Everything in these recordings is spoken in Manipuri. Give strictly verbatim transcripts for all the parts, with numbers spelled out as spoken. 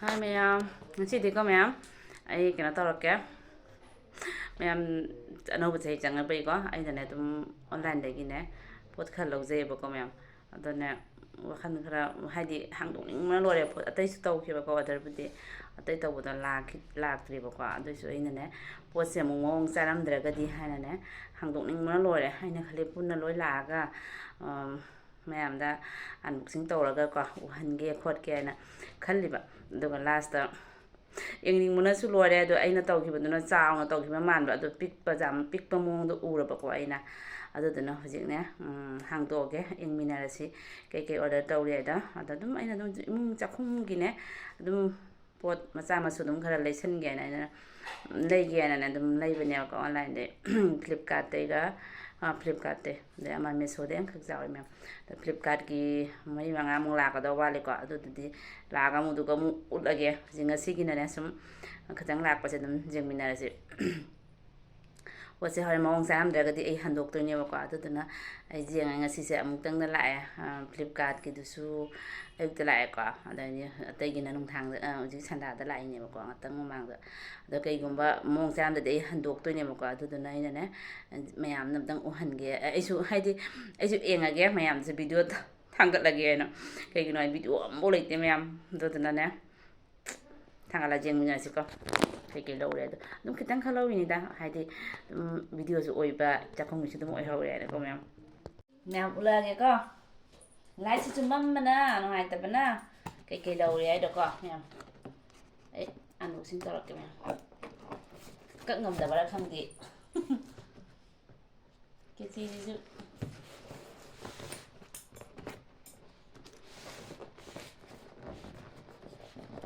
ꯍꯥꯏ ꯃꯌꯥꯝ, ꯉꯁꯤꯗꯤꯀꯣ ꯃꯌꯥꯝ, ꯑꯩ ꯀꯩꯅꯣ ꯇꯧꯔꯛꯀꯦ꯫ ꯃꯌꯥꯝ, ꯑꯅꯧꯕ ꯆꯍꯤ ꯆꯪꯉꯛꯄꯒꯤꯀꯣ, ꯑꯩꯅꯅꯦ ꯑꯗꯨꯝ online ꯗꯒꯤꯅꯦ ꯄꯣꯠ ꯈꯔ ꯂꯧꯖꯩꯌꯦꯕꯀꯣ ꯃꯌꯥꯝ꯫ ꯑꯗꯨꯅꯦ ꯋꯥꯈꯜ ꯈꯔ, ꯍꯥꯏꯗꯤ, ꯍꯥꯡꯗꯣꯛꯅꯤꯡꯕꯅ ꯂꯣꯏꯔꯦ꯫ ꯄꯣꯠ ꯑꯇꯩꯁꯨ ꯇꯧꯈꯤꯕꯀꯣ, order ꯕꯨꯗꯤ ꯑꯇꯩ ꯇꯧꯕꯗꯣ ꯂꯥꯛꯈꯤ-, ꯂꯥꯛꯇ꯭ꯔꯤꯕꯀꯣ꯫ ꯑꯗꯨꯏꯁꯨ ꯑꯩꯅꯅꯦ ꯄꯣꯠꯁꯦ ꯑꯃꯨꯛ ꯃꯑꯣꯡ ꯆꯥꯔꯝꯗ꯭ꯔꯒꯗꯤ ꯍꯥꯏꯅꯅꯦ ꯍꯥꯡꯗꯣꯛꯅꯤꯡꯕꯅ ꯂꯣꯏꯔꯦ꯫ ꯑꯩꯅ ꯈꯜꯂꯤ ꯄꯨꯟꯅ ꯂꯣꯏ ꯂꯥꯛꯑꯒ, ꯑꯝ, ꯃꯌꯥꯝꯗ unboxing ꯇꯧꯔꯒꯀꯣ ꯎꯍꯟꯒꯦ ꯈꯣꯠꯀꯦꯅ ꯈꯜꯂꯤꯕ꯫ ꯑꯗꯨꯒ last ꯇ ꯌꯦꯡꯅꯤꯡꯕꯅꯁꯨ ꯂꯣꯏꯔꯦ꯫ ꯑꯗꯣ ꯑꯩꯅ ꯇꯧꯈꯤꯕꯗꯨꯅ ꯆꯥꯎꯅ ꯇꯧꯈꯤꯕ ꯃꯥꯟꯕ, ꯑꯗꯣ ꯄꯤꯛꯄ, ꯌꯥꯝ ꯄꯤꯛꯄ ꯃꯑꯣꯡꯗ ꯎꯔꯕꯀꯣ ꯑꯩꯅ꯫ ꯑꯗꯨꯗꯨꯅ ꯍꯧꯖꯤꯛꯅꯦ, ꯎꯝ, ꯍꯥꯡꯗꯣꯛꯑꯒꯦ, ꯌꯦꯡꯃꯤꯟꯅꯔꯁꯤ ꯀꯩꯀꯩ order ꯇꯧꯔꯤ ꯍꯥꯏꯗꯣ꯫ ꯑꯗꯣ ꯑꯗꯨꯝ ꯑꯩꯅ ꯑꯗꯨꯝ ꯏꯃꯨꯡ ꯆꯥꯛꯈꯨꯝꯒꯤꯅꯦ ꯑꯗꯨꯝ ꯄꯣꯠ ꯃꯆꯥ ꯃꯁꯨ ꯑꯗꯨꯝ ꯈꯔ ꯂꯩꯁꯟꯒꯦꯅ ꯑꯩꯅ, ꯂꯩꯒꯦꯅꯅꯦ ꯑꯗꯨꯝ ꯂꯩꯕꯅꯦꯕꯀꯣ online ꯗꯩ꯫ Flipkart ꯇꯩꯒ, ꯑ, Flipkart ꯇꯩ, ꯑꯗꯩ ꯑꯃ Meesho ꯗꯩ ꯑꯃꯈꯛ ꯆꯥꯎꯋꯦ ꯃꯌꯥꯝ꯫ ꯑꯗ Flipkart ꯀꯤ ꯃꯔꯤ ꯃꯉꯥꯃꯨꯛ ꯂꯥꯛꯀꯗꯧꯕ ꯋꯥꯠꯂꯤꯀꯣ꯫ ꯑꯗꯨꯗꯨꯗꯤ ꯂꯥꯛꯑꯒ ꯑꯃꯨꯛ, ꯑꯗꯨꯒ ꯑꯃꯨꯛ ꯎꯠꯂꯒꯦ꯫ ꯍꯧꯖꯤꯛ ꯉꯁꯤꯒꯤꯅꯅꯦ ꯁꯨꯝ ꯈꯤꯇꯪ ꯂꯥꯛꯄꯁꯦ ꯑꯗꯨꯝ ꯌꯦꯡꯃꯤꯟꯅꯔꯁꯤ꯫ ꯄꯣꯠꯁꯦ ꯍꯣꯔꯦꯟ ꯃꯑꯣꯡ ꯆꯥꯔꯝꯗ꯭ꯔꯒꯗꯤ ꯑꯩ ꯍꯟꯗꯣꯛꯇꯣꯏꯅꯦꯕꯀꯣ꯫ ꯑꯗꯨꯗꯨꯅ ꯑꯩ ꯌꯦꯡꯉꯦ꯫ ꯉꯁꯤꯁꯦ ꯑꯃꯨꯛꯇꯪꯗ ꯂꯥꯛꯑꯦ꯫ ꯑ, Flipkart ꯀꯤꯗꯨꯁꯨ ꯑꯌꯨꯛꯇ ꯂꯥꯛꯑꯦꯀꯣ꯫ ꯑꯗꯩꯗꯤ ꯑꯇꯩꯒꯤꯅ ꯅꯨꯡꯗꯥꯡꯗ, ꯑ, ꯍꯧꯖꯤꯛ ꯁꯟꯗꯥꯗ ꯂꯥꯛꯏꯅꯦꯕꯀꯣ, ꯉꯥꯛꯇꯪ ꯃꯃꯥꯡꯗ꯫ ꯑꯗꯣ ꯀꯩꯒꯨꯝꯕ ꯃꯑꯣꯡ ꯆꯥꯔꯝꯗꯗꯤ ꯑꯩ ꯍꯟꯗꯣꯛꯇꯣꯏꯅꯦꯕꯀꯣ꯫ ꯑꯗꯨꯗꯨꯅ ꯑꯩꯅꯅꯦ ꯃꯌꯥꯝꯅ ꯑꯝꯇꯪ ꯎꯍꯟꯒꯦ꯫ ꯑꯩꯁꯨ, ꯍꯥꯏꯗꯤ, ꯑꯩꯁꯨ ꯌꯦꯡꯉꯒꯦ, ꯃꯌꯥꯝꯁꯨ video ꯊꯥꯡꯒꯠꯂꯒꯦ ꯍꯥꯏꯅ꯫ ꯀꯩꯒꯤꯅꯣ ꯍꯥꯏꯗꯤ video ꯑꯝꯐꯥꯎ ꯂꯩꯇꯦ ꯃꯌꯥꯝ꯫ ꯑꯗꯨꯗꯨꯅꯅꯦ ꯊꯥꯡꯒꯠꯂ ꯌꯦꯡꯃꯤꯟꯅꯔꯁꯤꯀꯣ꯫ ꯀꯩꯀꯩ ꯂꯧꯔꯦ ꯑꯗꯣ ꯑꯗꯨꯝ ꯈꯤꯇꯪ ꯈꯛ ꯂꯧꯔꯤꯅꯤꯗ, ꯍꯥꯏꯗꯤ ꯑꯗꯨꯝ video ꯁꯨ ꯑꯣꯏꯕ, ꯆꯥꯛꯈꯨꯝꯒꯤꯁꯨ ꯑꯗꯨꯝ ꯑꯣꯏꯍꯧꯔꯦ ꯍꯥꯏꯅꯀꯣ ꯃꯌꯥꯝ꯫ ꯃꯌꯥꯝ ꯎꯠꯂꯛꯑꯒꯦꯀꯣ꯫ Light ꯁꯤꯁꯨ ꯃꯝꯕꯅ ꯅꯨꯡꯉꯥꯏꯇꯕꯅ꯫ ꯀꯩꯀꯩ ꯂꯧꯔꯦ ꯍꯥꯏꯗꯣꯀꯣ ꯃꯌꯥꯝ꯫ ꯑꯩ unboxing ꯇꯧꯔꯛꯀꯦ ꯃꯌꯥꯝ꯫ ꯀꯛ ꯉꯝꯗꯕꯔꯥ ꯈꯪꯗꯦ꯫ ꯀꯦꯆꯤꯁꯤꯁꯨ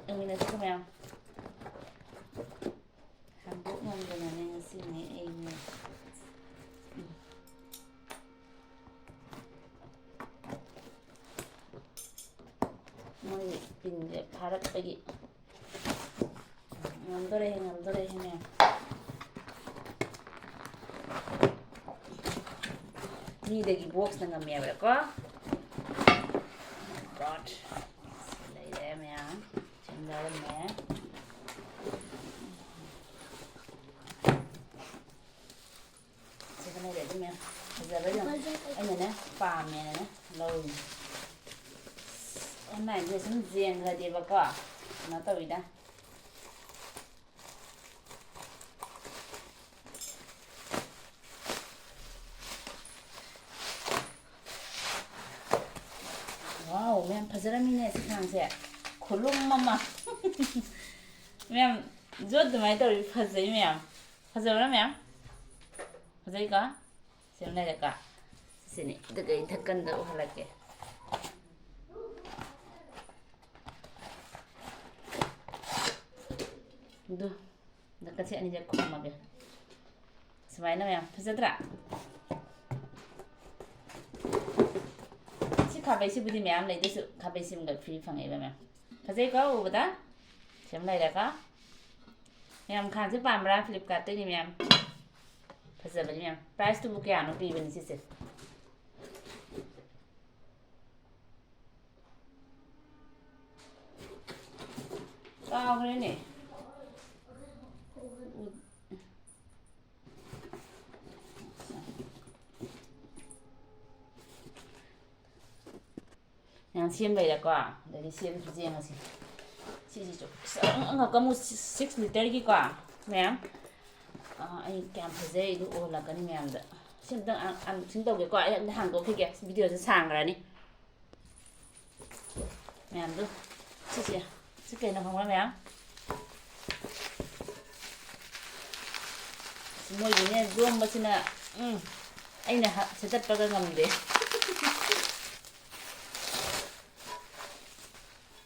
ꯌꯦꯡꯃꯤꯟꯅꯁꯤꯀꯣ ꯃꯌꯥꯝ꯫ ꯍꯥꯡꯗꯣꯛ ꯉꯝꯗꯅꯅꯦ ꯉꯁꯤꯅꯦ ꯑꯩꯅꯦ꯫ ꯎꯝ꯫ ꯃꯣꯏꯒꯤ ꯄꯤꯟꯁꯦ ꯐꯥꯔꯛꯄꯒꯤ꯫ ꯉꯝꯗꯣꯔꯦꯍꯦ, ꯉꯝꯗꯣꯔꯦꯍꯦ ꯃꯌꯥꯝ꯫ ꯃꯤꯗꯒꯤ box ꯅ ꯉꯝꯃꯦ ꯍꯥꯏꯕ꯭ꯔꯥꯀꯣ? God꯫ ꯂꯩꯔꯦ ꯃꯌꯥꯝ꯫ ꯌꯥꯎꯔꯝꯃꯦ꯫ ꯁꯤꯒ ꯂꯩꯔꯦ ꯑꯗꯨ ꯃꯌꯥꯝ꯫ ꯐꯖꯕ ꯌꯥꯝ꯫ ꯑꯩꯅꯅꯦ ꯄꯥꯝꯃꯦꯅꯅꯦ ꯂꯧꯔꯤꯅꯦ꯫ Onlineꯁꯦ ꯁꯨꯝ ꯌꯦꯡꯈ꯭ꯔꯗꯤꯕꯀꯣ ꯀꯩꯅꯣ ꯇꯧꯋꯤꯗ꯫ Wow, ꯃꯌꯥꯝ ꯐꯖꯔꯝꯃꯤꯅꯦ ꯁꯤ ꯈꯥꯡꯁꯦ꯫ ꯈꯨꯂꯨꯝ ꯑꯃ꯫ ꯃꯌꯥꯝ ꯖꯣꯠ ꯑꯗꯨꯃꯥꯏꯅ ꯇꯧꯔꯤ, ꯐꯖꯩ ꯃꯌꯥꯝ꯫ ꯐꯖꯕ꯭ꯔꯥ ꯃꯌꯥꯝ? ꯐꯖꯩꯀꯣ? ꯁꯤ ꯑꯃ ꯂꯩꯔꯦꯀꯣ꯫ ꯁꯤꯅꯤ꯫ ꯑꯗꯨꯒ ꯑꯩ ꯊꯛꯀꯟꯗ ꯎꯍꯜꯂꯛꯀꯦ꯫ ꯑꯗꯨ ꯗꯀꯠꯁꯦ ꯑꯅꯤꯁꯦ ꯈꯨꯝꯃꯒꯦ꯫ ꯁꯨꯃꯥꯏꯅ ꯃꯌꯥꯝ ꯐꯖꯗ꯭ꯔꯥ? ꯁꯤ ꯈꯥꯕꯩꯁꯤꯕꯨꯗꯤ ꯃꯌꯥꯝ ꯂꯩ, ꯑꯗꯨꯁꯨ ꯈꯥꯕꯩꯁꯤꯃꯒ free ꯐꯪꯉꯛꯏꯕ ꯃꯌꯥꯝ꯫ ꯐꯖꯩꯀꯣ ꯎꯕꯗ? ꯁꯤ ꯑꯃ ꯂꯩꯔꯦꯀꯣ꯫ ꯃꯌꯥꯝ ꯈꯥꯡꯁꯦ ꯄꯥꯝꯕ꯭ꯔꯥ? Flipkartꯇꯩꯅꯤ ꯃꯌꯥꯝ꯫ ꯐꯖꯕꯅꯤ ꯃꯌꯥꯝ꯫ Priceꯇꯨꯕꯨ ꯀꯌꯥꯅꯣ ꯄꯤꯕꯅꯤ ꯁꯤꯁꯦ? ꯀꯥꯎꯈ꯭ꯔꯦꯅꯦ꯫ ꯌꯥꯝ ꯁꯦꯝ ꯂꯩꯔꯦꯀꯣ꯫ ꯑꯗꯩꯗꯤ ꯁꯦꯝꯁꯨ ꯌꯦꯡꯉꯁꯤ꯫ ꯁꯤꯁꯤꯁꯨ ꯑꯁ, ꯑꯪ-, ꯑꯪ-, ꯀꯃꯨ six literꯒꯤꯀꯣ ꯃꯌꯥꯝ꯫ ꯑꯥ, ꯑꯩ ꯀꯌꯥꯝ ꯐꯖꯩ ꯑꯗꯨ ꯎꯍꯜꯂꯛꯀꯅꯤ ꯃꯌꯥꯝꯗ꯫ ꯁꯤ ꯑꯝꯇꯪ ꯑꯟ-, unboxing ꯇꯧꯒꯦꯀꯣ꯫ ꯑꯩ ꯑꯝꯇ ꯍꯥꯡꯗꯣꯛꯈꯤꯒꯦ꯫ Videoꯁꯦ ꯁꯥꯡꯈ꯭ꯔꯅꯤ꯫ ꯃꯌꯥꯝꯗꯣ ꯁꯤꯁꯦ, ꯁꯤ ꯀꯩꯅꯣ ꯈꯪꯕ꯭ꯔꯥ ꯃꯌꯥꯝ? ꯃꯣꯏꯒꯤꯅꯦ ꯌꯣꯝꯕꯁꯤꯅ, ꯎꯝ, ꯑꯩꯅ ꯍ-, ꯁꯦꯠꯇꯠꯄꯒ ꯉꯝꯗꯦ꯫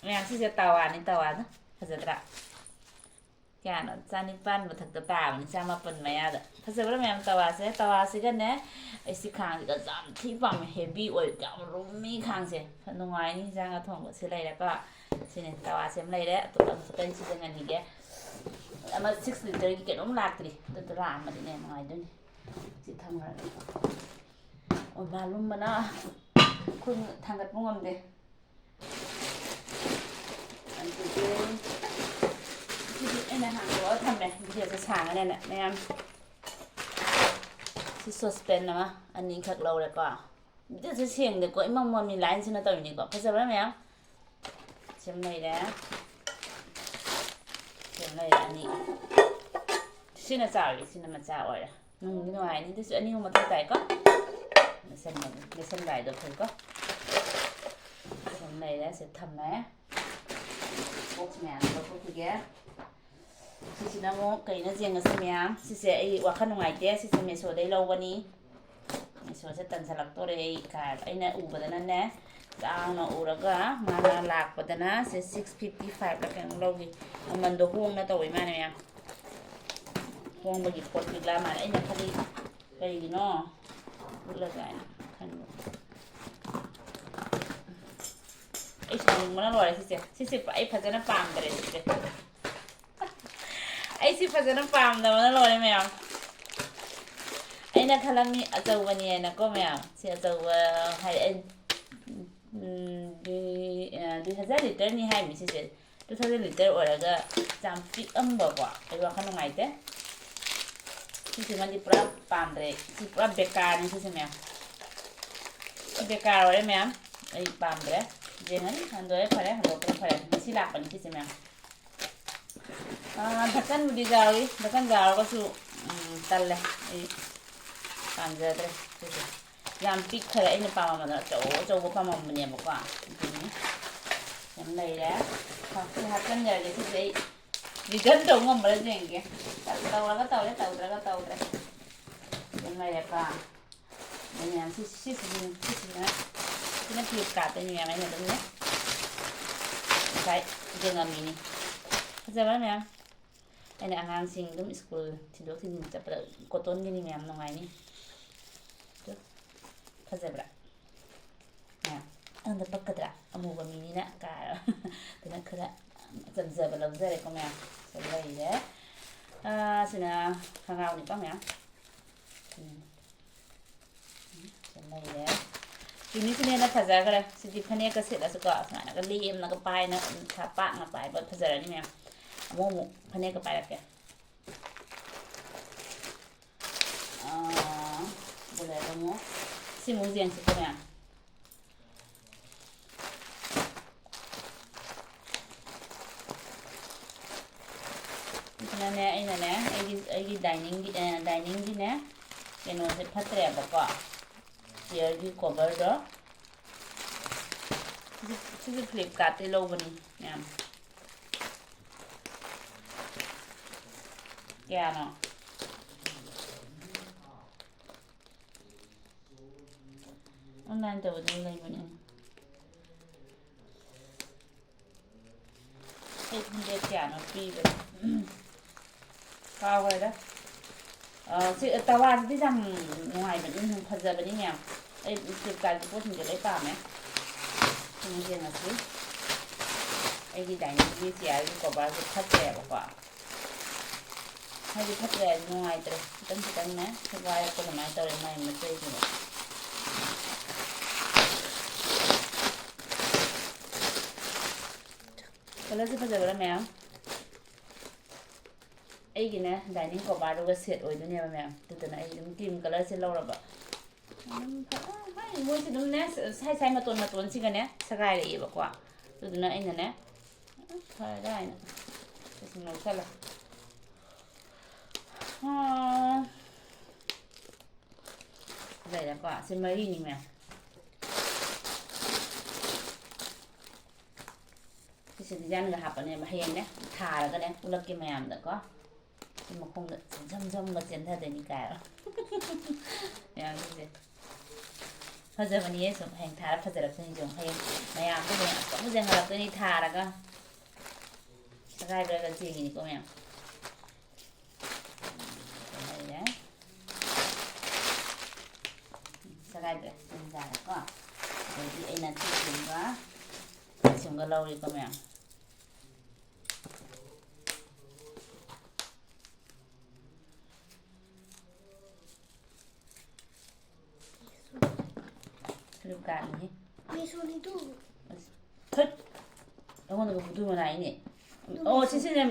ꯃꯌꯥꯝ ꯁꯤꯁꯦ ꯇꯋꯥꯅꯤ, ꯇꯋꯥꯗꯣ ꯐꯖꯗ꯭ꯔꯥ? ꯀꯌꯥꯅꯣ? ꯆꯅꯤꯄꯥꯟ ꯃꯊꯛꯇ ꯇꯥꯕꯅꯤ, ꯆꯃꯥꯄꯟ ꯃꯌꯥꯗ꯫ ꯐꯖꯕ꯭ꯔꯥ ꯃꯌꯥꯝ? ꯇꯋꯥꯁꯦ, ꯇꯋꯥꯁꯤꯒꯅꯦ ꯑꯩ ꯁꯤ ꯈꯥꯡꯁꯤꯒ ꯌꯥꯝ ꯊꯤ ꯄꯥꯝꯃꯦ꯫ Heavy ꯑꯣꯏ, ꯌꯥꯝ roomy ꯈꯥꯡꯁꯦ꯫ ꯅꯨꯡꯉꯥꯏꯅꯤ ꯏꯟꯖꯥꯡꯒ ꯊꯣꯡꯕ꯫ ꯁꯤ ꯂꯩꯔꯦꯀꯣ꯫ ꯁꯤꯅꯦ ꯇꯋꯥꯁꯦ ꯑꯃ ꯂꯩꯔꯦ꯫ ꯑꯇꯣꯞꯄ ꯑꯃꯁꯨ ꯀꯔꯤ ꯁꯤꯖꯤꯟꯅꯅꯤꯒꯦ? ꯑꯃ six literꯒꯤ ꯀꯩꯅꯣꯝ ꯂꯥꯛꯇ꯭ꯔꯤ꯫ ꯑꯗꯨꯗꯣ ꯂꯥꯛꯑꯝꯃꯗꯤꯅꯦ ꯅꯨꯡꯉꯥꯏꯗꯣꯏꯅꯤ꯫ ꯁꯤ ꯊꯝꯈ꯭ꯔꯒꯦ꯫ ꯑꯣ, ꯃꯥ ꯂꯨꯝꯕꯅ ꯈꯨꯠ ꯊꯥꯡꯒꯠꯄ ꯉꯝꯗꯦ꯫ ꯑꯗꯨꯗꯤ ꯚꯤꯗꯤꯑꯣꯁꯦ ꯁꯥꯡꯉꯅꯦꯅ ꯃꯌꯥꯝ, ꯁꯤ ꯁꯣꯁꯄꯦꯟ ꯑꯃ ꯑꯅꯤꯈꯛ ꯂꯧꯔꯦꯀꯣ꯫ ꯚꯤꯗꯤꯑꯣꯁꯦ ꯁꯦꯡꯗꯦꯀꯣ, ꯏꯃꯝ ꯃꯝꯃꯤ, ꯂꯥꯏꯟꯁꯤꯅ ꯇꯧꯔꯤꯅꯤꯀꯣ꯫ ꯐꯖꯕ꯭ꯔꯥ ꯃꯌꯥꯝ? ꯁꯤꯃ ꯂꯩꯔꯦ꯫ ꯁꯤꯃ ꯂꯩꯔꯦ ꯑꯅꯤ꯫ ꯁꯤꯅ ꯆꯥꯎꯔꯦ, ꯁꯤꯅ ꯃꯆꯥ ꯑꯣꯏꯔꯦ꯫ ꯅꯨꯡꯗꯤ ꯅꯨꯡꯉꯥꯏꯅꯤ, ꯑꯗꯨꯁꯨ ꯑꯅꯤ ꯑꯍꯨꯝ ꯃꯊꯧ ꯇꯥꯏꯀꯣ꯫ ꯂꯩꯁꯟꯕꯅꯤ, ꯂꯩꯁꯟꯕ ꯍꯥꯏꯗꯣ ꯐꯩꯀꯣ꯫ ꯁꯤꯃ ꯂꯩꯔꯦ, ꯁꯤ ꯊꯝꯃꯦ꯫ ꯕꯣꯛꯁ ꯃꯌꯥꯝꯗꯣ ꯂꯧꯊꯣꯛꯈꯤꯒꯦ꯫ ꯁꯤꯁꯤꯅ ꯑꯃꯨꯛ ꯀꯩꯅꯣ ꯌꯦꯡꯉꯁꯤ ꯃꯌꯥꯝ꯫ ꯁꯤꯁꯦ ꯑꯩ ꯋꯥꯈꯜ ꯅꯨꯡꯉꯥꯏꯇꯦ꯫ ꯁꯤꯁꯦ ꯃꯦꯁꯣꯗꯩ ꯂꯧꯕꯅꯤ꯫ ꯃꯦꯁꯣꯁꯦ ꯇꯟꯁꯜꯂꯛꯇꯣꯔꯦ ꯑꯩ ꯀꯥꯏꯕ꯫ ꯑꯩꯅ ꯎꯕꯗꯅꯅꯦ, ꯆꯥꯎꯅ ꯎꯔꯒ ꯃꯥꯅ ꯂꯥꯛꯄꯗꯅ ꯁꯦ ꯁꯤꯛꯁ ꯐꯤꯐꯇꯤ ꯐꯥꯏꯚꯂ ꯀꯩꯅꯣꯝ ꯂꯧꯈꯤ꯫ ꯃꯃꯟꯗꯣ ꯍꯣꯡꯅ ꯇꯧꯋꯤ ꯃꯥꯅ ꯃꯌꯥꯝ꯫ ꯍꯣꯡꯕꯒꯤ ꯄꯣꯠ ꯄꯤꯛꯂꯛꯑ ꯃꯥꯜꯂꯦ꯫ ꯑꯩꯅ ꯈꯜꯂꯤ ꯀꯔꯤꯒꯤꯅꯣ ꯎꯠꯂꯒ ꯍꯥꯏꯅ ꯈꯟꯕ꯫ ꯑꯩ ꯁꯥꯎꯅꯤꯡꯕꯅ ꯂꯣꯏꯔꯦ ꯁꯤꯁꯦ꯫ ꯁꯤꯁꯦ ꯑꯩ ꯐꯖꯅ ꯄꯥꯝꯗ꯭ꯔꯦ ꯁꯤꯁꯦ꯫ ꯑꯩ ꯁꯤ ꯐꯖꯅ ꯄꯥꯝꯗꯕꯅ ꯂꯣꯏꯔꯦ ꯃꯌꯥꯝ꯫ ꯑꯩꯅ ꯈꯜꯂꯝꯃꯤ ꯑꯆꯧꯕꯅꯤ ꯍꯥꯏꯅꯀꯣ ꯃꯌꯥꯝ꯫ ꯁꯤ ꯑꯆꯧꯕ ꯍꯥꯏꯗꯤ ꯑꯩ, ꯎꯝ, ꯗꯨꯏ-, ꯑ, ꯗꯨꯏ ꯍꯖꯥꯔ ꯂꯤꯇꯔꯅꯤ ꯍꯥꯏꯃꯤ ꯁꯤꯁꯦ꯫ ꯇꯨ ꯊꯥꯎꯖꯟ ꯂꯤꯇꯔ ꯑꯣꯏꯔꯒ ꯌꯥꯝ ꯄꯤꯛꯑꯝꯕꯀꯣ꯫ ꯑꯩ ꯋꯥꯈꯜ ꯅꯨꯡꯉꯥꯏꯇꯦ꯫ ꯁꯤꯁꯤꯃꯗꯤ ꯄꯨꯔꯥ ꯄꯥꯝꯗ꯭ꯔꯦ꯫ ꯁꯤ ꯄꯨꯔꯥ ꯕꯦꯀꯥꯔꯅꯤ ꯁꯤꯁꯦ ꯃꯌꯥꯝ꯫ ꯁꯤ ꯕꯦꯀꯥꯔ ꯑꯣꯏꯔꯦ ꯃꯌꯥꯝ꯫ ꯑꯩ ꯄꯥꯝꯗ꯭ꯔꯦ꯫ ꯌꯦꯡꯉꯅꯤ꯫ ꯍꯟꯗꯣꯛꯑꯦ ꯐꯔꯦ, ꯍꯟꯗꯣꯛꯄꯅ ꯐꯔꯦ꯫ ꯉꯁꯤ ꯂꯥꯛꯄꯅꯤ ꯁꯤꯁꯦ ꯃꯌꯥꯝ꯫ ꯑꯥ, ꯙꯀꯟꯕꯨꯗꯤ ꯌꯥꯎꯏ꯫ ꯙꯀꯟ ꯌꯥꯎꯔꯒꯁꯨ, ꯎꯝ, ꯇꯜꯂꯦ꯫ ꯑꯩ ꯄꯥꯝꯖꯗ꯭ꯔꯦ ꯁꯤꯁꯦ꯫ ꯌꯥꯝ ꯄꯤꯛꯈꯔꯦ꯫ ꯑꯩꯅ ꯄꯥꯝꯃꯝꯕꯗꯣ ꯑꯆꯧ ꯑꯆꯧꯕ ꯄꯥꯝꯃꯝꯕꯅꯦꯕꯀꯣ꯫ ꯑꯗꯨꯅꯤ꯫ ꯌꯥꯝ ꯂꯩꯔꯦ꯫ ꯍꯥꯞꯆꯤꯟ-, ꯍꯥꯞꯆꯤꯟꯖꯔꯒꯦ ꯁꯤꯁꯦ ꯑꯩ꯫ ꯔꯤꯇꯔꯟ ꯇꯧ ꯉꯝꯕ꯭ꯔꯥ ꯌꯦꯡꯒꯦ꯫ ꯇꯧꯔꯒ ꯇꯧꯔꯦ, ꯇꯧꯗ꯭ꯔꯒ ꯇꯧꯗ꯭ꯔꯦ꯫ ꯑꯗꯨꯝ ꯂꯩꯔꯦꯀꯣ꯫ ꯑꯗꯩ ꯃꯌꯥꯝ ꯁꯤ, ꯁꯤ, ꯁꯤꯁꯤꯅ, ꯁꯤꯁꯤꯅ, ꯁꯤꯅ ꯐ꯭ꯂꯤꯞꯀꯥꯔꯠꯇꯩꯅꯤ ꯃꯌꯥꯝ꯫ ꯑꯩꯅ ꯑꯗꯨꯝ ꯉꯁꯥꯏ ꯌꯦꯡꯉꯝꯃꯤꯅꯤ꯫ ꯐꯖꯕ꯭ꯔꯥ ꯃꯌꯥꯝ? ꯑꯩꯅ ꯑꯉꯥꯡꯁꯤꯡ ꯑꯗꯨꯝ ꯁ꯭ꯀꯨꯜ ꯊꯤꯟꯗꯣꯛ ꯊꯤꯟꯖꯤꯟ ꯆꯠꯄꯗ ꯀꯣꯇꯟꯒꯤꯅꯤ ꯃꯌꯥꯝ, ꯅꯨꯡꯉꯥꯏꯅꯤ꯫ ꯑꯗꯨ ꯐꯖꯕ꯭ꯔꯥ? ꯃꯌꯥꯝ, ꯑꯩꯉꯣꯟꯗ ꯄꯛꯀꯗ꯭ꯔꯥ? ꯑꯃꯨꯕ ꯃꯤꯅꯤꯅ ꯀꯥꯏ꯫ ꯑꯗꯨꯅ ꯈꯔ ꯆꯝꯖꯕ ꯂꯧꯖꯔꯦꯀꯣ ꯃꯌꯥꯝ꯫ ꯁꯤ ꯂꯩꯔꯦ꯫ ꯑꯥ, ꯁꯤꯅ ꯈꯣꯡꯒ꯭ꯔꯥꯎꯅꯤꯀꯣ ꯃꯌꯥꯝ꯫ ꯎꯝ꯫ ꯁꯤ ꯂꯩꯔꯦ꯫ ꯁꯤꯅꯤ, ꯁꯤꯅ ꯍꯦꯟꯅ ꯐꯖꯈ꯭ꯔꯦ꯫ ꯁꯤꯗꯤ ꯐꯅꯦꯛꯀ ꯁꯦꯠꯂꯁꯨꯀꯣ, ꯁꯨꯃꯥꯏꯅꯒ ꯂꯦꯝꯅꯒ ꯄꯥꯏꯅ, ꯁꯥ ꯄꯥꯛꯅ ꯄꯥꯏꯕ ꯐꯖꯔꯅꯤ ꯃꯌꯥꯝ꯫ ꯑꯃꯨꯛ ꯑꯃꯨꯛ ꯐꯅꯦꯛꯀ ꯄꯥꯏꯔꯛꯀꯦ꯫ ꯑꯥ, ꯑꯗꯨ ꯂꯩꯔꯒ ꯑꯃꯨꯛ ꯁꯤꯃꯨꯛ ꯌꯦꯡꯁꯤꯀꯣ ꯃꯌꯥꯝ꯫ ꯑꯗꯨꯅꯅꯦ, ꯑꯩꯅꯅꯦ, ꯑꯩꯒꯤ, ꯑꯩꯒꯤ ꯗꯥꯏꯅꯤꯡꯒꯤ, ꯑꯦ, ꯗꯥꯏꯅꯤꯡꯒꯤꯅꯦ, ꯀꯩꯅꯣꯁꯦ ꯐꯠꯇ꯭ꯔꯦꯕꯀꯣ, ꯆꯤꯌꯔꯒꯤ ꯀꯣꯚꯔꯗꯣ꯫ ꯁꯤꯁꯨ, ꯁꯤꯁꯨ ꯐ꯭ꯂꯤꯞꯀꯥꯔꯠꯇꯩ ꯂꯧꯕꯅꯤ ꯃꯌꯥꯝ꯫ ꯀꯌꯥꯅꯣ? ꯑꯣꯟꯂꯥꯏꯟ ꯇꯧꯕꯗꯩ ꯂꯩꯕꯅꯦ꯫ ꯑꯩꯠ ꯍꯟꯗ꯭ꯔꯦꯠ ꯀꯌꯥꯅꯣ ꯄꯤꯕꯅꯦ꯫ ꯀꯥꯎꯒ꯭ꯔꯦꯗ꯫ ꯑ, ꯁꯤ ꯇꯋꯥꯁꯤꯗꯤ ꯌꯥꯝ ꯅꯨꯡꯉꯥꯏꯕꯅꯤ, ꯌꯥꯝ ꯐꯖꯕꯅꯤ ꯃꯌꯥꯝ꯫ ꯑꯩ ꯐ꯭ꯂꯤꯞꯀꯥꯔꯠꯀꯤ ꯄꯣꯠꯁꯤꯡꯁꯦ ꯂꯣꯏ ꯄꯥꯝꯃꯦ꯫ ꯁꯤꯃ ꯌꯦꯡꯉꯁꯤ꯫ ꯑꯩꯒꯤ ꯗꯥꯏꯅꯤꯡꯒꯤ ꯆꯤꯌꯔꯒꯤ ꯀꯣꯚꯔꯁꯦ ꯐꯠꯇ꯭ꯔꯦꯕꯀꯣ꯫ ꯍꯥꯏꯗꯤ ꯐꯠꯇ꯭ꯔꯦ ꯍꯥꯏꯗꯤ ꯅꯨꯡꯉꯥꯏꯇ꯭ꯔꯦ꯫ ꯈꯤꯇꯪ ꯈꯤꯇꯪꯅꯦ ꯁꯦꯒꯥꯏꯔꯛꯄ ꯑꯗꯨꯃꯥꯏꯅ ꯇꯧꯔꯦ ꯃꯥꯏ ꯃꯆꯩꯁꯤꯅ꯫ ꯀꯂꯔꯁꯦ ꯐꯖꯕ꯭ꯔꯥ ꯃꯌꯥꯝ? ꯑꯩꯒꯤꯅꯦ ꯗꯥꯏꯅꯤꯡ ꯀꯣꯚꯔꯗꯨꯒ ꯁꯦꯠ ꯑꯣꯏꯗꯣꯏꯅꯦꯕ ꯃꯌꯥꯝ꯫ ꯑꯗꯨꯗꯨꯅ ꯑꯩ ꯑꯗꯨꯝ ꯀ꯭ꯔꯤꯝ ꯀꯂꯔꯁꯦ ꯂꯧꯔꯕ꯫ ꯑꯗꯨꯝ ꯐꯖ-, ꯍꯥꯏ, ꯃꯣꯏꯁꯦ ꯑꯗꯨꯝꯅꯦ ꯁꯥꯏ ꯁꯥꯏ ꯃꯇꯣꯟ ꯃꯇꯣꯟꯁꯤꯒꯅꯦ ꯁꯦꯒꯥꯏꯔꯛꯑꯦꯕꯀꯣ꯫ ꯑꯗꯨꯗꯨꯅ ꯑꯩꯅꯅꯦ, ꯐꯔꯦ ꯍꯥꯏꯅ ꯁꯤ ꯁꯨꯝ ꯂꯧꯁꯜꯂꯦ꯫ ꯑꯥ, ꯂꯩꯔꯦꯀꯣ꯫ ꯁꯤ ꯃꯔꯤꯅꯤ ꯃꯌꯥꯝ꯫ ꯁꯤꯁꯦ ꯗꯤꯖꯥꯏꯟꯒ ꯍꯥꯞꯄꯅꯦꯕ꯫ ꯍꯌꯦꯡꯅꯦ ꯊꯥꯔꯒꯅꯦ ꯎꯠꯂꯛꯀꯦ ꯃꯌꯥꯝꯗꯀꯣ꯫ ꯁꯤ ꯃꯈꯣꯡꯗ ꯖꯝ ꯖꯝꯒ ꯆꯦꯟꯊꯗꯣꯏꯅꯤ ꯀꯥꯏꯔꯣ꯫ ꯃꯌꯥꯝꯁꯤꯡꯁꯦ ꯐꯖꯕꯅꯤꯌꯦ꯫ ꯁꯨꯝ ꯍꯌꯦꯡ ꯊꯥꯔ ꯐꯖꯔꯛꯇꯣꯏꯅꯤ꯫ ꯁꯨꯝ ꯍꯌꯦꯡ ꯃꯌꯥꯝꯗꯣ ꯍꯌꯦꯡ ꯑꯆꯧꯕ ꯌꯦꯡꯍꯜꯂꯛꯇꯣꯏꯅꯤ ꯊꯥꯔꯒ꯫ ꯁꯦꯒꯥꯏꯕ꯭ꯔꯥꯒ ꯌꯦꯡꯉꯤꯅꯤꯀꯣ ꯃꯌꯥꯝ꯫ ꯂꯩꯔꯦ꯫ ꯁꯦꯒꯥꯏꯗ꯭ꯔꯦ꯫ ꯌꯥꯔꯦꯀꯣ꯫ ꯑꯗꯩꯗꯤ ꯑꯩꯅ ꯁꯤꯁꯤꯃꯒ ꯁꯤꯁꯤꯃꯒ ꯂꯧꯔꯦꯀꯣ ꯃꯌꯥꯝ꯫ ꯐ꯭ꯂꯤꯞꯀꯥꯔꯠꯅꯤ꯫ ꯃꯤꯁꯣꯅꯤꯗꯨ꯫ ꯑꯁ, ꯊꯨꯠ! ꯑꯩꯉꯣꯟꯗꯒ ꯕꯨꯗꯨ ꯃꯅꯥꯏꯅꯦ꯫ ꯑꯗꯨ ꯑꯣ, ꯃꯤꯁꯣ꯫ ꯁꯤꯁꯤꯅꯦ,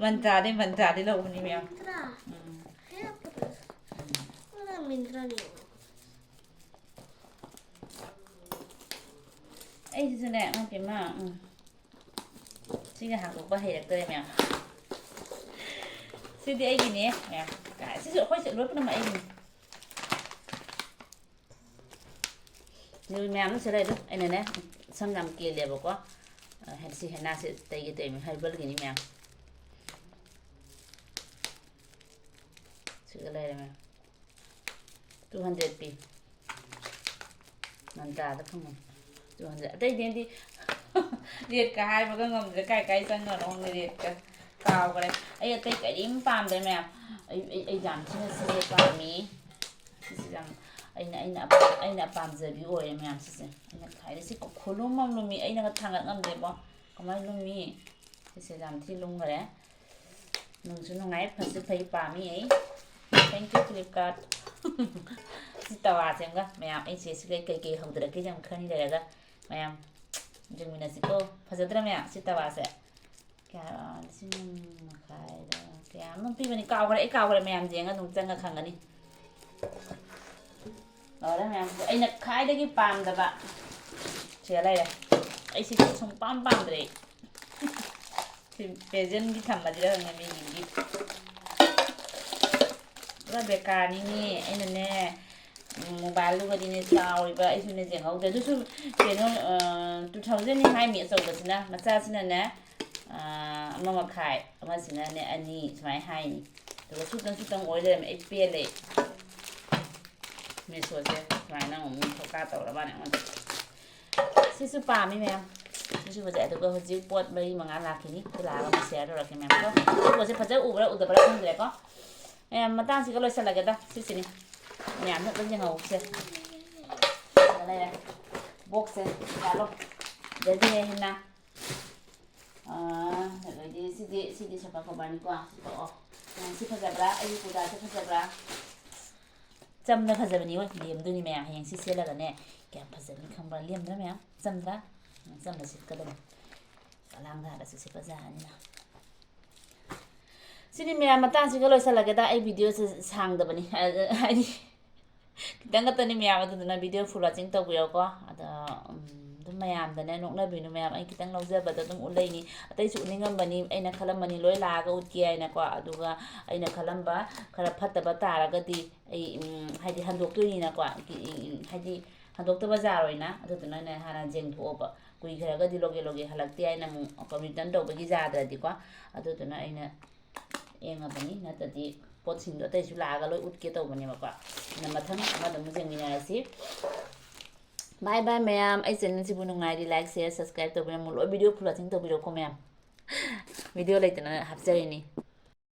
ꯃꯟꯇ꯭ꯔꯥꯗꯩ, ꯃꯟꯇ꯭ꯔꯥꯗꯩ ꯂꯧꯕꯅꯤ ꯃꯌꯥꯝ꯫ ꯃꯟꯇ꯭ꯔꯥ? ꯎꯝ꯫ ꯍꯦꯛ ꯐꯖ-, ꯎꯝ, ꯃꯤꯟꯇ꯭ꯔꯥꯅꯤ꯫ ꯑꯩꯁꯤꯁꯨꯅꯦ, ꯏꯃꯥ ꯄꯦꯝꯃ, ꯎꯝ꯫ ꯁꯤꯒ ꯍꯥꯡꯗꯣꯛꯄ ꯍꯩꯔꯛꯇ꯭ꯔꯦ, ꯃꯌꯥꯝ꯫ ꯁꯤꯗꯤ ꯑꯩꯒꯤꯅꯦ, ꯃꯌꯥꯝ꯫ ꯁꯤꯁꯨ ꯑꯩꯈꯣꯏ ꯂꯣꯏ ꯄꯨꯝꯅꯃꯛ ꯑꯩꯒꯤꯅꯤ꯫ ꯃꯌꯥꯝ ꯑꯃꯁꯨ ꯂꯩ ꯑꯗꯨ꯫ ꯑꯩꯅꯅꯦ, ꯁꯝ ꯌꯥꯝ ꯀꯦꯜꯂꯦꯕꯀꯣ꯫ ꯑ, ꯁꯤ ꯍꯦꯅꯥꯁꯦ ꯇꯩꯒꯦ ꯇꯧꯔꯤꯅꯦ, ꯍꯔꯕꯦꯜꯒꯤꯅꯤ, ꯃꯌꯥꯝ꯫ ꯁꯤꯒ ꯂꯩꯔꯦ, ꯃꯌꯥꯝ꯫ Two hundred ꯄꯤ꯫ ꯃꯟꯇ꯭ꯔꯥꯗ ꯐꯪꯕꯅꯤ꯫ Two hundred꯫ ꯑꯇꯩꯗꯤ ꯑꯩꯗꯤ ꯔꯦꯠꯀ ꯍꯥꯏꯕꯒ ꯉꯝꯗ꯭ꯔꯦ꯫ ꯀꯥꯏ ꯀꯥꯏ ꯆꯪꯉꯅꯣ ꯈꯪꯗꯦ ꯔꯦꯠꯀ꯫ ꯀꯥꯎꯈ꯭ꯔꯦ꯫ ꯑꯩ ꯑꯇꯩ ꯀꯔꯤꯝ ꯄꯥꯝꯗ꯭ꯔꯦ, ꯃꯌꯥꯝ꯫ ꯑꯩ, ꯑꯩ, ꯑꯩ ꯌꯥꯝ ꯊꯤꯅ ꯁꯤꯁꯦ ꯄꯥꯝꯃꯤ꯫ ꯁꯤꯁꯦ ꯌꯥꯝ ꯑꯩꯅ, ꯑꯩꯅ ꯑꯄꯥꯝ-, ꯑꯩꯅ ꯄꯥꯝꯖꯕꯤ ꯑꯣꯏꯔꯦ, ꯃꯌꯥꯝ꯫ ꯁꯤꯁꯦ ꯑꯩꯅ ꯈ꯭ꯋꯥꯏꯗꯩ ꯁꯤ ꯈꯨꯂꯨꯝ ꯑꯃ ꯂꯨꯝꯃꯤ꯫ ꯑꯩꯅꯒ ꯊꯥꯡꯒꯠ ꯉꯝꯗꯦꯕꯣ꯫ ꯀꯃꯥꯏꯅ ꯂꯨꯝꯃꯤ? ꯁꯤꯁꯦ ꯌꯥꯝ ꯊꯤ ꯂꯨꯝꯈꯔꯦ꯫ ꯅꯨꯡꯁꯨ ꯅꯨꯡꯉꯥꯏ, ꯐꯁꯨ ꯐꯩ, ꯄꯥꯝꯃꯤ ꯑꯩ꯫ Thank you, Flipkart꯫ ꯁꯤ ꯇꯋꯥꯁꯦ ꯑꯃꯒ ꯃꯌꯥꯝ, ꯑꯩ ꯆꯦꯁꯤꯒ ꯀꯩꯀꯩ ꯍꯧꯗꯔꯛꯀꯦꯁꯦ ꯑꯃꯨꯛ ꯈꯟ ꯂꯩꯔꯒ ꯃꯌꯥꯝ ꯌꯦꯡꯃꯤꯟꯅꯁꯤꯀꯣ꯫ ꯐꯖꯗ꯭ꯔꯥ ꯃꯌꯥꯝ? ꯁꯤ ꯇꯋꯥꯁꯦ ꯀꯌꯥ? ꯂꯤꯁꯤꯡ ꯑꯃ ꯃꯈꯥꯏꯗ ꯀꯌꯥꯅꯣ ꯄꯤꯕꯅꯤ? ꯀꯥꯎꯈ꯭ꯔꯦ, ꯑꯩ ꯀꯥꯎꯈ꯭ꯔꯦ꯫ ꯃꯌꯥꯝ ꯌꯦꯡꯉ ꯑꯗꯨꯝ ꯆꯪꯉ ꯈꯪꯒꯅꯤ꯫ ꯂꯣꯏꯔꯦ ꯃꯌꯥꯝꯁꯦ꯫ ꯑꯩꯅ ꯈ꯭ꯋꯥꯏꯗꯒꯤ ꯄꯥꯝꯗꯕ ꯁꯤꯗ ꯂꯩꯔꯦ꯫ ꯑꯩ ꯁꯤꯗꯤ ꯁꯨꯡ ꯄꯥꯝ ꯄꯥꯝꯗ꯭ꯔꯦ꯫ ꯁꯤ ꯄ꯭ꯔꯦꯖꯦꯟꯒꯤ ꯊꯝꯃꯁꯤꯔ ꯈꯪꯗꯦ, ꯃꯤꯒꯤ ꯒꯤꯐ꯫ ꯄꯨꯔꯥ ꯕꯦꯀꯥꯔꯅꯤꯅꯦ꯫ ꯑꯩꯅꯅꯦ, ꯎꯝ, ꯃꯣꯕꯥꯏꯜꯗꯨꯒꯗꯤꯅꯦ ꯆꯥꯎꯔꯤꯕ, ꯑꯩꯁꯨꯅꯦ ꯌꯦꯡꯍꯧꯗ꯭ꯔꯦ꯫ ꯑꯗꯨꯁꯨ ꯀꯩꯅꯣ, ꯑ, two thousand ꯅꯤ ꯍꯥꯏꯃꯤ ꯑꯆꯧꯕꯁꯤꯅ, ꯃꯆꯥꯁꯤꯅꯅꯦ, ꯑ, ꯑꯃ ꯃꯈꯥꯏ, ꯑꯃꯁꯤꯅꯅꯦ ꯑꯅꯤ, ꯁꯨꯃꯥꯏꯅ ꯍꯥꯏꯅꯤ꯫ ꯑꯗꯨꯒ ꯁꯨꯇꯪ ꯁꯨꯇꯪ ꯑꯣꯏ ꯂꯩꯔꯝꯃꯦ꯫ ꯑꯩ ꯄꯦꯜꯂꯦ꯫ ꯃꯤꯁꯣꯁꯦ ꯁꯨꯃꯥꯏꯅ ꯑꯃꯨꯛ ꯃꯤ ꯊꯣꯛꯀꯥ ꯇꯧꯔꯕꯅꯦ ꯑꯩꯉꯣꯟꯗ꯫ ꯁꯤꯁꯨ ꯄꯥꯝꯃꯤ ꯃꯌꯥꯝ꯫ ꯁꯤꯁꯨ ꯐꯖꯩ꯫ ꯑꯗꯨꯒ ꯍꯧꯖꯤꯛ ꯄꯣꯠ ꯃꯔꯤ ꯃꯉꯥ ꯂꯥꯛꯈꯤꯅꯤ꯫ ꯑꯗꯨ ꯂꯥꯛꯑꯒ ꯑꯃꯨꯛ ꯁꯤꯌꯔ ꯇꯧꯔꯛꯀꯦ ꯃꯌꯥꯝ ꯀꯣ꯫ ꯁꯤ ꯄꯣꯠꯁꯦ ꯐꯖ ꯎꯕ꯭ꯔꯥ ꯎꯗꯕ꯭ꯔꯥ ꯈꯪꯗ꯭ꯔꯦꯀꯣ꯫ ꯃꯌꯥꯝ, ꯃꯇꯥꯡꯁꯤꯒ ꯂꯣꯏꯁꯤꯜꯂꯒꯦꯗ꯫ ꯁꯤꯁꯤꯅꯤ꯫ ꯃꯌꯥꯝ ꯍꯦꯛ ꯂꯣꯏ ꯌꯦꯡꯍꯧꯁꯦ꯫ ꯁꯤꯗ ꯂꯩꯔꯦ꯫ ꯕꯣꯛꯁꯁꯦ ꯌꯥꯜꯂꯣ꯫ ꯑꯗꯒꯤꯅꯦ ꯍꯦꯟꯅ ꯑꯥ, ꯑꯗꯩꯗꯤ ꯁꯤꯗꯤ, ꯁꯤꯗꯤ ꯁꯐꯥ ꯀꯣꯕꯔꯅꯤꯀꯣ꯫ ꯁꯤ ꯇꯣꯛꯑꯣ꯫ ꯑꯥ, ꯁꯤ ꯐꯖꯕ꯭ꯔꯥ? ꯑꯩꯒꯤ ꯀꯨꯔꯇꯥꯁꯦ ꯐꯖꯕ꯭ꯔꯥ? ꯆꯝꯅ ꯐꯖꯕꯅꯤ ꯍꯣꯏ, ꯂꯦꯝꯗꯣꯏꯅꯤ ꯃꯌꯥꯝ꯫ ꯍꯌꯦꯡ ꯁꯤ ꯁꯦꯠꯂꯒꯅꯦ, ꯀꯌꯥꯝ ꯐꯖꯕꯅꯤ ꯈꯪꯕ꯭ꯔꯥ? ꯂꯦꯝꯗ꯭ꯔꯥ ꯃꯌꯥꯝ? ꯆꯝꯗ꯭ꯔꯥ? ꯎꯝ, ꯆꯝꯅ ꯁꯦꯠꯀꯗꯕꯅꯤ꯫ ꯑꯂꯥꯡꯗ ꯍꯥꯏꯔꯁꯨ ꯁꯦꯠꯄ ꯌꯥꯔꯅꯤꯅ꯫ ꯁꯤꯅꯤ ꯃꯌꯥꯝ, ꯃꯇꯥꯡꯁꯤꯒ ꯂꯣꯏꯁꯤꯜꯂꯒꯦꯗ꯫ ꯑꯩ ꯚꯤꯗꯤꯑꯣꯁꯦ ꯁꯥꯡꯗꯕꯅꯤ, ꯍꯥꯏꯗꯤ ꯈꯤꯇꯪ ꯈꯛꯇꯅꯤ ꯃꯌꯥꯝ, ꯑꯗꯨꯗꯨꯅ video full watching ꯇꯧꯕꯤꯔꯣꯀꯣ꯫ ꯑꯗ, ꯎꯝ, ꯑꯗꯨꯝ ꯃꯌꯥꯝꯗꯅꯦ ꯅꯣꯛꯅꯕꯤꯅꯨ ꯃꯌꯥꯝ, ꯑꯩ ꯈꯤꯇꯪ ꯂꯧꯖꯕꯗ ꯑꯗꯨꯝ ꯎꯠꯂꯛꯏꯅꯤ꯫ ꯑꯇꯩꯁꯨ ꯎꯠꯅꯤꯡꯉꯝꯕꯅꯤ, ꯑꯩꯅ ꯈꯜꯂꯝꯕꯅꯤ ꯂꯣꯏ ꯂꯥꯛꯑꯒ ꯎꯠꯀꯦ ꯍꯥꯏꯅꯀꯣ꯫ ꯑꯗꯨꯒ ꯑꯩꯅ ꯈꯜꯂꯝꯕ ꯈꯔ ꯐꯠꯇꯕ ꯇꯥꯔꯒꯗꯤ ꯑꯩ, ꯎꯝ, ꯍꯥꯏꯗꯤ ꯍꯟꯗꯣꯛꯇꯣꯏꯅꯤꯅꯀꯣ, ꯎꯝ, ꯍꯥꯏꯗꯤ ꯍꯟꯗꯣꯛꯇꯕ ꯌꯥꯔꯣꯏꯅ꯫ ꯑꯗꯨꯗꯨꯅ ꯑꯩꯅ ꯍꯥꯟꯅ ꯌꯦꯡꯊꯣꯛꯑꯕ, ꯀꯨꯏꯈ꯭ꯔꯒꯗꯤ ꯂꯣꯒꯦ ꯂꯣꯒꯦ ꯍꯜꯂꯛꯇꯦ ꯍꯥꯏꯅ ꯑꯃꯨꯛ return ꯇꯧꯕꯒꯤ ꯌꯥꯗ꯭ꯔꯗꯤꯀꯣ꯫ ꯑꯗꯨꯗꯨꯅ ꯑꯩꯅ ꯌꯦꯡꯉꯕꯅꯤ, ꯅꯠꯇ꯭ꯔꯗꯤ ꯄꯣꯠꯁꯤꯡꯗꯣ ꯑꯇꯩꯁꯨ ꯂꯥꯛꯑꯒ ꯂꯣꯏ ꯎꯠꯀꯦ ꯇꯧꯕꯅꯦꯕꯀꯣ꯫ ꯑꯗꯨꯅ ꯃꯊꯪ ꯑꯃꯗ ꯑꯃꯨꯛ ꯌꯦꯡꯃꯤꯟꯅꯔꯁꯤ꯫ Bye bye ꯃꯌꯥꯝ, ꯑꯩ channelꯁꯤꯕꯨ ꯅꯨꯡꯉꯥꯏꯔꯤ, like, share, subscribe ꯇꯧꯕꯤꯔꯝꯃꯨ꯫ ꯂꯣꯏ video full watching ꯇꯧꯕꯤꯔꯣꯀꯣ ꯃꯌꯥꯝ꯫ Video ꯂꯩꯇꯅ ꯍꯥꯞꯆꯔꯤꯅꯤ꯫